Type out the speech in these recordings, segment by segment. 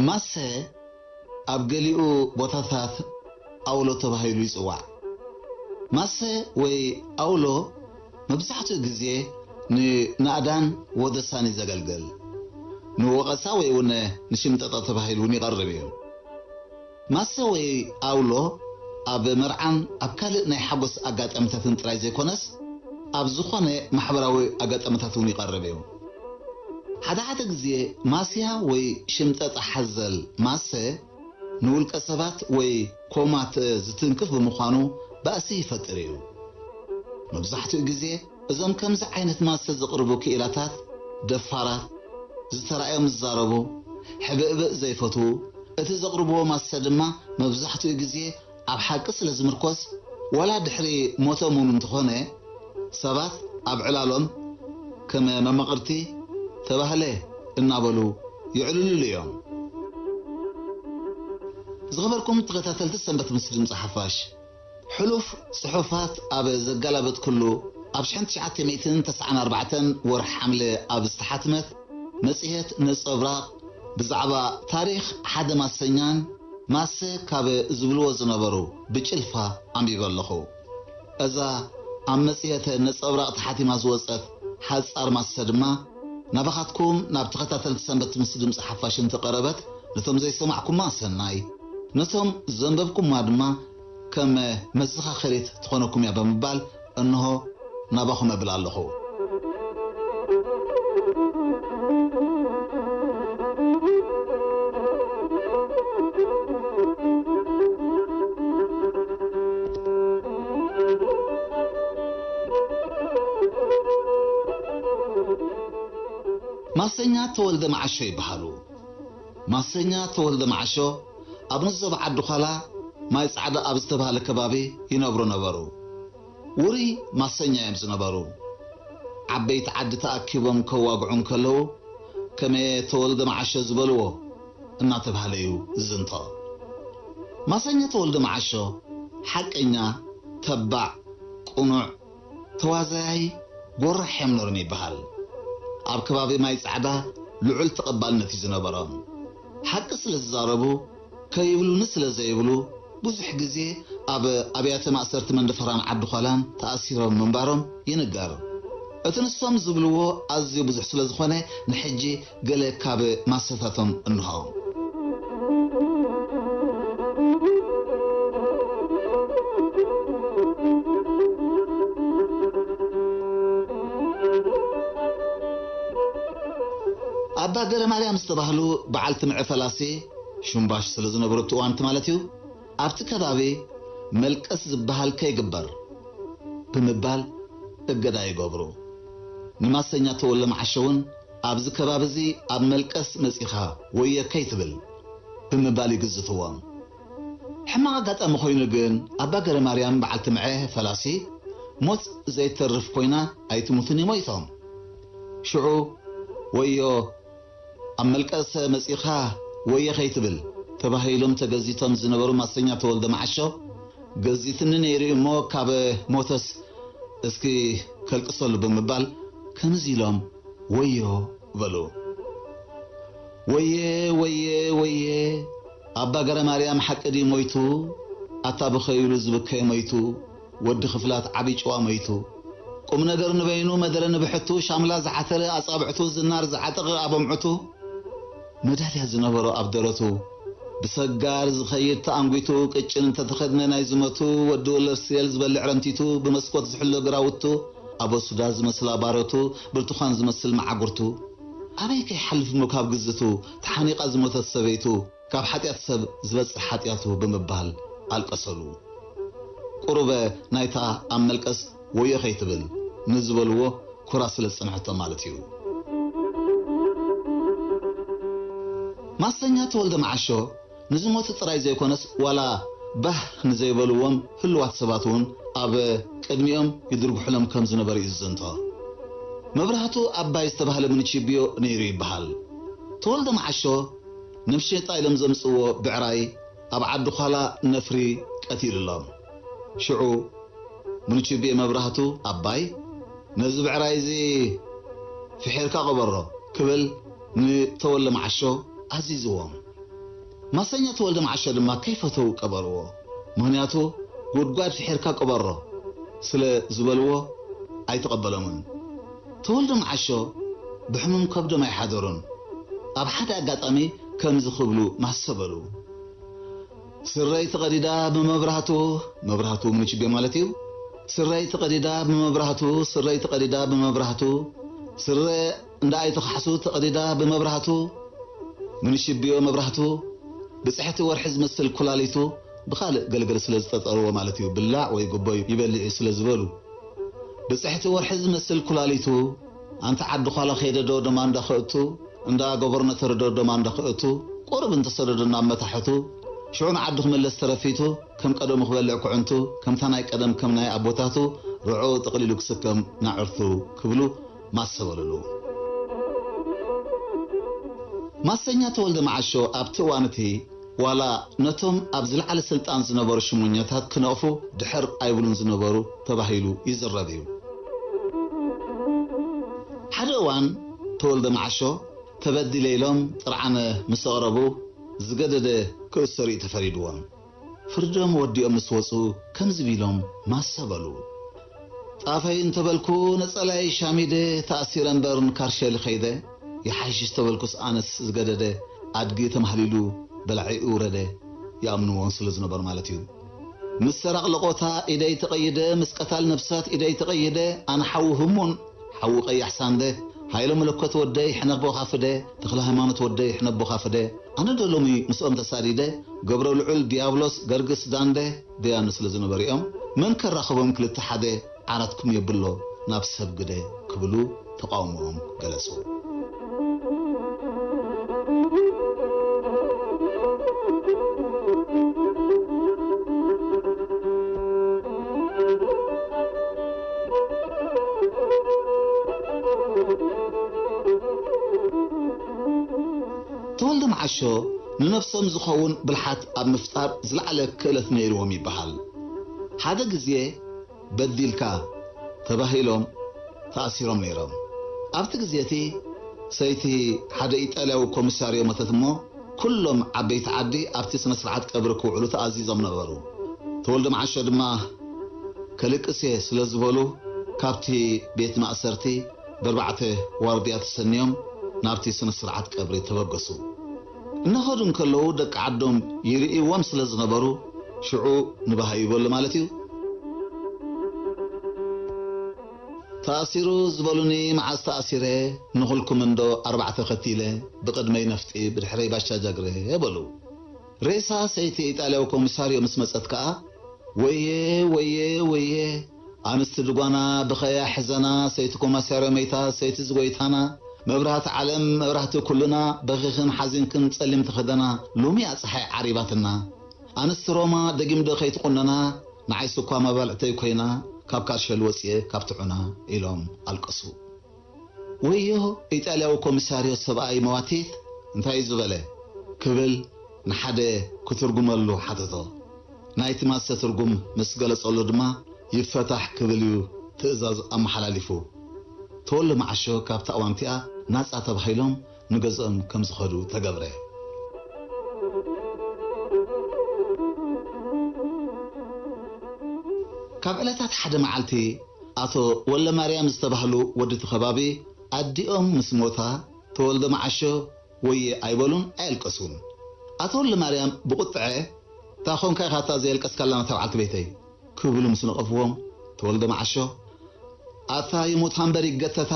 ማሰ ኣብ ገሊኡ ቦታታት ኣውሎ ተባሂሉ ይጽዋዕ። ማሰ ወይ ኣውሎ መብዛሕትኡ ግዜ ንናእዳን ወደሳን እዩ ዘገልግል። ንወቐሳ ወይ እውን ንሽምጠጣ ተባሂሉ እውን ይቐርብ እዩ። ማሰ ወይ ኣውሎ ኣብ መርዓን ኣብ ካልእ ናይ ሓጎስ ኣጋጣሚታትን ጥራይ ዘይኮነስ፣ ኣብ ዝኾነ ማሕበራዊ ኣጋጣሚታት እውን ይቐርብ እዩ። ሓደ ሓደ ግዜ ማስያ ወይ ሽምጠጣ ሓዘል ማሰ ንውልቀ ሰባት ወይ ኮማት ዝትንክፍ ብምዃኑ ባእሲ ይፈጥር እዩ። መብዛሕትኡ ግዜ እዞም ከምዚ ዓይነት ማሰ ዘቕርቡ ክኢላታት ደፋራት፣ ዝተራእዮም ዝዛረቡ፣ ሕብእብእ ዘይፈትዉ፣ እቲ ዘቕርብዎ ማሰ ድማ መብዛሕትኡ ግዜ ኣብ ሓቂ ስለ ዝምርኮስ፣ ዋላ ድሕሪ ሞቶም እውን እንተኾነ፣ ሰባት ኣብ ዕላሎም ከም መማቕርቲ ተባህለ እናበሉ የዕልሉሉ እዮም። ዝኸበርኩም ተኸታተልቲ ሰንበት ምስ ድምፂ ሓፋሽ፣ ሕሉፍ ጽሑፋት ኣብ ዘገላበጥኩሉ፣ ኣብ ሽሕን ትሽዓተ ሚእትን ተስዓን ኣርባዕተን ወርሒ ሓምለ ኣብ ዝተሓትመት መጽሔት ነጸብራቕ፣ ብዛዕባ ታሪኽ ሓደ ማሰኛን ማሰ ካብ ዝብልዎ ዝነበሩ ብጭልፋ ኣንቢበ ኣለኹ። እዛ ኣብ መጽሔት ነጸብራቕ ተሓቲማ ዝወጸት ሓጻር ማሰ ድማ ናባኻትኩም ናብ ተኸታተልቲ ሰንበት ምስ ድምጺ ሓፋሽ እንተቐረበት፣ ነቶም ዘይሰማዕኩማ ሰናይ፣ ነቶም ዘንበብኩማ ድማ ከም መዘኻኸሪት ትኾነኩም እያ ብምባል፣ እንሆ ናባኹም እብል ኣለኹ። ማሰኛ ተወልደ መዓሾ ይበሃሉ። ማሰኛ ተወልደ መዓሾ ኣብ ንዞባ ዓዲ ዃላ ማይ ጻዕዳ ኣብ ዝተባህለ ከባቢ ይነብሩ ነበሩ። ውሩይ ማሰኛ እዮም ዝነበሩ። ዓበይቲ ዓዲ ተኣኪቦም ከዋግዑ እንከለዉ፣ ከመየ ተወልደ መዓሾ ዝበልዎ እናተባህለ እዩ ዝዝንቶ። ማሰኛ ተወልደ መዓሾ ሓቀኛ፣ ተባዕ፣ ቅኑዕ፣ ተዋዛያይ፣ ጎራሕ እዮም ነሮም ይበሃል። ኣብ ከባቢ ማይ ጻዕዳ ልዑል ተቐባልነት እዩ ዝነበሮም። ሓቂ ስለ ዝዛረቡ፣ ከይብሉኒ ስለ ዘይብሉ፣ ብዙሕ ግዜ ኣብ ኣብያተ ማእሰርቲ መንደፈራን ዓዲ ዃላን ተኣሲሮም ምንባሮም ይንገር። እቲ ንሶም ዝብልዎ ኣዝዩ ብዙሕ ስለ ዝኾነ፣ ንሕጂ ገለ ካብ ማሰታቶም እንሆ። ኣባ ገረ ማርያም ዝተባህሉ በዓል ትምዒ ፈላሲ፣ ሹምባሽ ስለ ዝነበሩ እቲ እዋንቲ ማለት እዩ፣ ኣብቲ ከባቢ መልቀስ ዝበሃል ከይግበር ብምባል እገዳ ይገብሩ። ንማሰኛ ተወልደ መዓሾ እውን ኣብዚ ከባቢ እዚ ኣብ መልቀስ መጺኻ ወየ ከይትብል ብምባል ይግዝትዎም። ሕማቕ ኣጋጣሚ ኮይኑ ግን ኣባ ገረ ማርያም በዓል ትምዐ ፈላሲ ሞት ዘይተርፍ ኮይና ኣይትሙትን ይሞይቶም። ሽዑ ወዮ ኣብ መልቀስ መጺኻ ወየ ከይትብል ተባሂሎም ተገዚቶም ዝነበሩ ማሰኛ ተወልደ መዓሾ፣ ገዚትኒ ነይሩ እሞ ካብ ሞተስ እስኪ ከልቅሰሉ ብምባል ከምዚ ኢሎም ወዮ በሉ። ወየ ወየ ወየ፣ ኣባ ገረ ማርያም ሓቂ ድዩ ሞይቱ? ኣታ ብኸይሉ ዝብከይ ሞይቱ፣ ወዲ ክፍላት ዓቢ ጭዋ ሞይቱ። ቁም ነገር ንበይኑ መደረ ንብሕቱ፣ ሻምላ ዝዓተረ ኣጻብዕቱ፣ ዝናር ዝዓጠቐ ኣበምዕቱ። መዳልያ ዝነበሮ ኣብ ደረቱ፣ ብሰጋር ዝኸይድ ተኣንጒቱ፣ ቅጭን እንተተኸድነ ናይ ዝመቱ፣ ወዲ ወለርሲኤል ዝበልዕ ረምቲቱ፣ ብመስኮት ዝሕሎ ግራውቱ፣ ኣበሱዳ ዝመስላ ባረቱ፣ ብርቱኻን ዝመስል መዓጉርቱ፣ ኣበይ ከይሓልፍ እሞ ካብ ግዝቱ፣ ተሓኒቓ ዝሞተት ሰበይቱ፣ ካብ ሓጢኣት ሰብ ዝበጽሕ ሓጢኣቱ ብምባል ኣልቀሰሉ። ቁሩበ ናይታ ኣብ መልቀስ ወዮ ከይትብል ንዝበልዎ ኩራ ስለ ዝጸንሐቶ ማለት እዩ። ማሰኛ ተወልደ መዓሾ ንዝሞቱ ጥራይ ዘይኮነስ፣ ዋላ ባህ ንዘይበልዎም ህልዋት ሰባት እውን ኣብ ቅድሚኦም ይድርጉሕሎም ከም ዝነበሩ እዩ ዝዝንቶ። መብራህቱ ኣባይ ዝተባህለ ምንቺብዮ ነይሩ ይበሃል። ተወልደ መዓሾ ንምሽጣ ኢሎም ዘምጽእዎ ብዕራይ ኣብ ዓዲ ዃላ ነፍሪ ቀቲሉሎም። ሽዑ ምንቺብዮ መብራህቱ ኣባይ፣ "ነዚ ብዕራይ እዚ ፍሒርካ ቅበሮ" ክብል ንተወልደ መዓሾ ኣዚዝዎም። ማሰኛ ተወልደ መዓሾ ድማ ከይፈተዉ ቀበርዎ። ምኽንያቱ፣ "ጉድጓድ ፍሒርካ ቅበሮ" ስለ ዝበልዎ ኣይተቐበሎምን። ተወልደ መዓሾ ብሕሙም ከብዶም ኣይሓደሩን። ኣብ ሓደ ኣጋጣሚ ከምዚ ክብሉ ማሰ በሉ። "ስረይ ተቐዲዳ ብመብራህቱ"፣ መብራህቱ ምንችቤ ማለት እዩ። "ስረይ ተቐዲዳ ብመብራህቱ፣ ስረይ ተቐዲዳ ብመብራህቱ፣ ስረ እንዳ ኣይተኻሕሱ ተቐዲዳ ብመብራህቱ፣ ምንሽብዮ መብራህቱ፣ ብጽሕቲ ወርሒ ዝመስል ኩላሊቱ"፣ ብኻልእ ገልገል ስለ ዝጠጠርዎ ማለት እዩ፣ ብላዕ ወይ ጉቦ ይበልዕ እዩ ስለ ዝበሉ። "ብጽሕቲ ወርሒ ዝመስል ኩላሊቱ፣ ኣንቲ ዓዲ ዃላ ከይደ ዶ ደማ እንዳኸእቱ፣ እንዳ ጎበርነተር ዶ ደማ እንዳኸእቱ፣ ቁሩብ እንተሰደዶ ናብ መታሕቱ፣ ሽዑ ንዓዱ ክምለስ ተረፊቱ፣ ከም ቀደሙ ክበልዕ ኩዕንቱ፣ ከምታ ናይ ቀደም ከም ናይ ኣቦታቱ፣ ርዑ ጥቕሊሉ ክስከም ናዕርቱ" ክብሉ ማሰ በሉሉ። ማሰኛ ተወልደ መዓሾ ኣብቲ እዋን እቲ ዋላ ነቶም ኣብ ዝለዓለ ስልጣን ዝነበሩ ሽሞኛታት ክነቕፉ ድሕር ኣይብሉን ዝነበሩ ተባሂሉ ይዝረብ እዩ። ሓደ እዋን ተወልደ መዓሾ ተበዲለ ኢሎም ጥርዓነ ምስ ኣቕረቡ ዝገደደ ክእሰሩ እዩ ተፈሪድዎም። ፍርዶም ወዲኦም ምስ ወጹ ከምዚ ቢሎም ማሰ በሉ። "ጣፈይ እንተበልኩ ነጸላይ ሻሚደ ተኣሲረ እምበር ንካርሸሊ ከይደ፣ ይሓይሽ ተበልኩስ ኣነስ ዝገደደ ኣድጊ ተማህሊሉ በላዒ ይውረደ" ይኣምንዎም ስለ ዝነበሩ ማለት እዩ። "ምስ ሰራቕ ለቖታ ኢደይ ተቐይደ፣ ምስ ቀታል ነብሳት ኢደይ ተቐይደ፣ ኣነ ሓዊ ህሙን፣ ሓዊ ቀያሕ ሳንደ፣ ሃይለ መለኮት ወደይ ሕነቦ ካፍደ፣ ተኽለ ሃይማኖት ወደይ ሕነቦ ካፍደ፣ ኣነ ዶ ሎሚ ምስኦም ተሳዲደ፣ ገብረ ልዑል ዲያብሎስ ገርግስ ዳንደ"፣ ደያኑ ስለ ዝነበሩ እዮም። "መን ከራኽቦም ክልተ ሓደ፣ ዓራትኩም የብሎ ናብ ሰብ ግደ" ክብሉ ተቃውሞኦም ገለጹ። ተወልደ መዓሾ ንነብሶም ዝኸውን ብልሓት ኣብ ምፍጣር ዝለዓለ ክእለት ነይርዎም ይበሃል። ሓደ ግዜ በዲልካ ተባሂሎም ተኣሲሮም ነይሮም። ኣብቲ ግዜ እቲ ሰይቲ ሓደ ኢጣልያዊ ኮሚሳርዮ ሞተት እሞ፣ ኩሎም ዓበይቲ ዓዲ ኣብቲ ስነ ስርዓት ቀብሪ ክውዕሉ ተኣዚዞም ነበሩ። ተወልደ መዓሾ ድማ ከልቅስ እየ ስለ ዝበሉ፣ ካብቲ ቤት ማእሰርቲ ብኣርባዕተ ዋርድያ ተሰንዮም ናብቲ ስነ ስርዓት ቀብሪ ተበገሱ። እናኸዱ እንከለዉ ደቂ ዓዶም ይርእይዎም ስለ ዝነበሩ፣ ሽዑ ንባህ ይበሉ ማለት እዩ። "ተኣሲሩ ዝበሉኒ መዓስ ተኣሲረ፣ ንኹልኩም እንዶ ኣርባዕተ ከቲለ፣ ብቕድመይ ነፍጢ ብድሕረይ ባሻ ጃግረ" በሉ። ሬሳ ሰይቲ ኢጣልያዊ ኮሚሳርዮ ምስ መጸት ከኣ፣ "ወየ፣ ወየ፣ ወየ፣ ኣንስቲ ድጓና ብኸያ ሕዘና፣ ሰይቲ ኮማሳርዮ መይታ፣ ሰይቲ ዝጎይታና፣ መብራህቲ ዓለም፣ መብራህቲ ኩልና፣ በኺኽን ሓዚንክን ጸሊም ተኸደና፣ ሎሚ እያ ጸሓይ ዓሪባትና። ኣንስቲ ሮማ ደጊም ዶ ከይትቑነና፣ ንዓይስ እኳ መባልዕተይ ኮይና፣ ካብ ካርሸል ወጽየ ካብቲ ዑና" ኢሎም ኣልቀሱ። "ወዮ ኢጣልያዊ ኮሚሳርዮ ሰብኣይ መዋቲት እንታይ እዩ ዝበለ?" ክብል ንሓደ ክትርጉመሉ ሓተቶ። ናይቲ ማሰ ትርጉም ምስ ገለጸሉ ድማ፣ "ይፈታሕ" ክብል እዩ ትእዛዝ ኣመሓላሊፉ። ተወልደ መዓሾ ካብታ እዋን እቲኣ ናጻ ተባሂሎም ንገዝኦም ከም ዝኸዱ ተገብረ። ካብ ዕለታት ሓደ መዓልቲ፣ ኣቶ ወልደማርያም ዝተባህሉ ወዲ እቲ ከባቢ፣ ኣዲኦም ምስ ሞታ፣ ተወልደ መዓሾ ወየ ኣይበሉን፣ ኣየልቀሱን። ኣቶ ወልደማርያም ብቁጥዐ፣ "እንታይ ኾንካ ኢኻ እታ ዘየልቀስካላ ነታ በዓልቲ ቤተይ?" ክብሉ ምስ ነቐፍዎም፣ ተወልደ መዓሾ፣ "ኣታ ይሙታ እምበር ይገተታ፣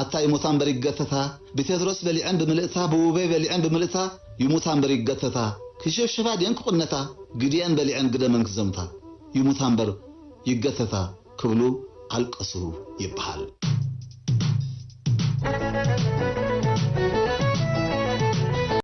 ኣታ ይሙታ እምበር ይገተታ፣ ብቴድሮስ በሊዐን ብምልእታ፣ ብውበይ በሊዐን ብምልእታ፣ ይሙታ እምበር ይገተታ፣ ክሸብሸባ ድየን ክቑነታ፣ ግዲአን በሊዐን ግደመን ክዘምታ፣ ይሙታ እምበር ይገተታ" ክብሉ ኣልቀሱ ይበሃል።